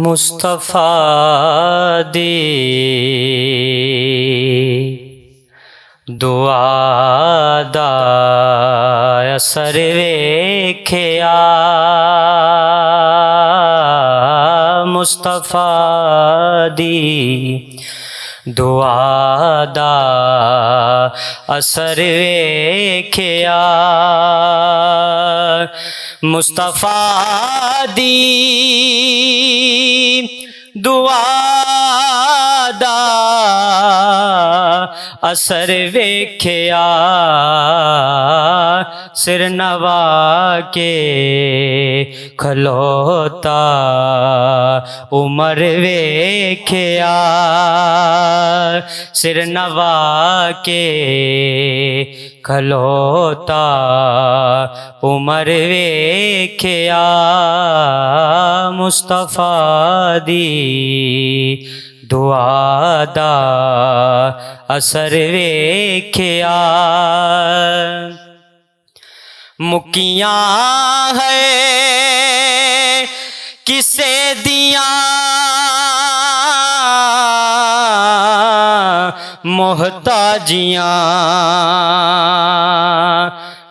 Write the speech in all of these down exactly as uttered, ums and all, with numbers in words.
مصطفیٰ دی دعا دا اثر ویکھیا، مصطفیٰ دی دعا دا اثر ویکھیا، مصطفیٰ دی دعا دا اثر ویکھیا، سر نوا کے کھلوتا عمر ویکھیا، سر نوا کے کھلوتا عمر ویکھیا، مصطفیٰ دی دعا دا اثر ویکھیا۔ مکیاں ہے کسے دیاں محتاجیاں،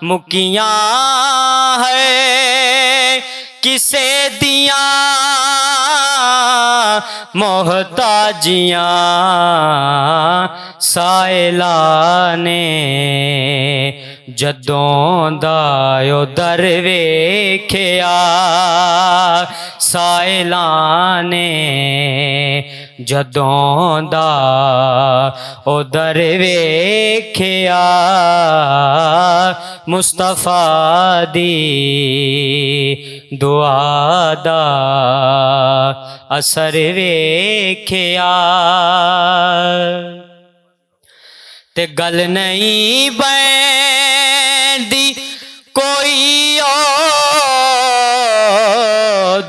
مکیاں ہے کسے دیاں محتاجیاں، سائلاں نے جدوں دا او در ویکھیا، سائلاں نے جدوں دا او در ویکھیا، مصطفیٰ دی دعا دا اثر ویکھیا۔ تے گل نہیں بندی کوئی او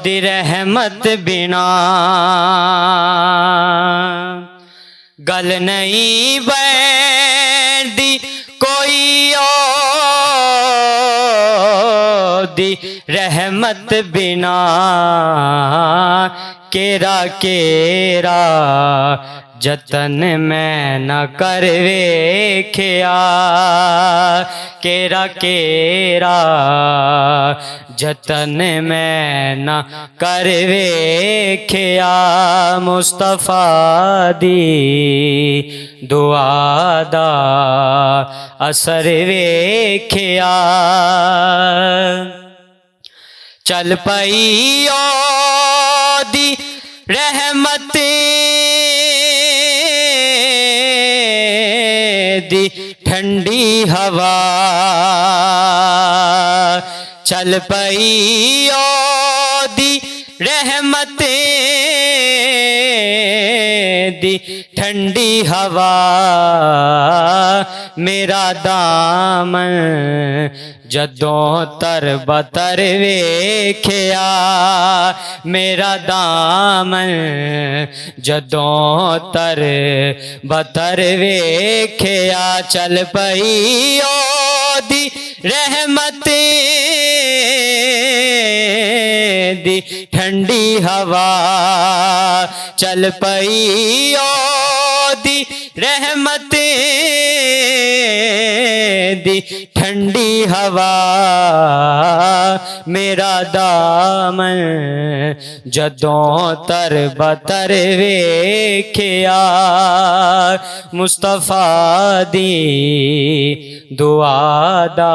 دی رحمت بنا، گل نہیں بندی کوئی او دی رحمت بنا، کیرا کیرا جتن میں نہ کر ویکھیا، کیرا کیرا جتن میں نہ کر ویکھیا، مصطفیٰ دی دعا دا اثر ویکھیا۔ چل پئی او دی رحمت دی ٹھنڈی ہوا، چل پئی او دی رحمت دی ٹھنڈی ہوا، میرا دامن جدوں تر بتر ویکھیا، میرا دامن جدوں تر بتر ویکھیا، چل پئی او دی رحمت دی ٹھنڈی ہوا، چل پئی او دی رحمت دی ٹھنڈی ہوا، میرا دامن جدوں تر بتر ویکھیا، مصطفیٰ دی دعا دا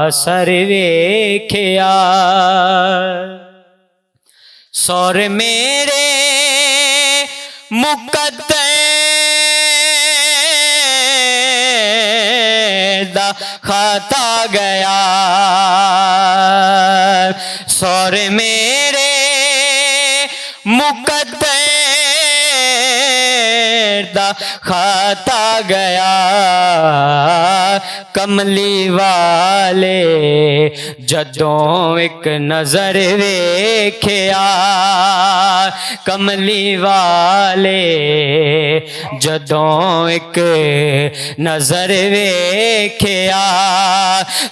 اثر ویکھیا۔ سور میرے مقدر دا خطا گیا، سور میرے مقدر دا خطا گیا، کملی والے جدوں اک نظر ویکھیا، کملی والے جدوں اک نظر ویکھیا،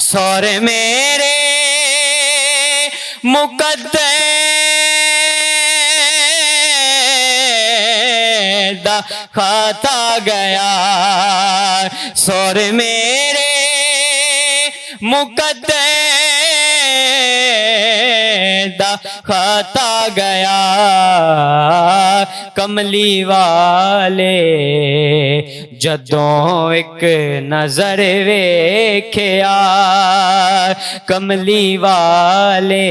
سور میرے مقدر کھاتا گیا، سر میرے مقدر دا کھاتا گیا۔ کملی والے جدوں اک نظر ویکھیا، کملی والے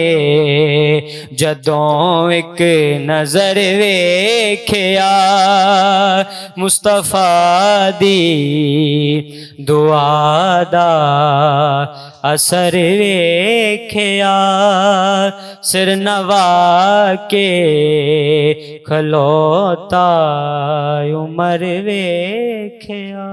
جدوں اک نظر ویکھیا، مصطفیٰ دی دعا دا اثر ویکھیا۔ سر نوا کے کھلوتا عمر ویکھیا۔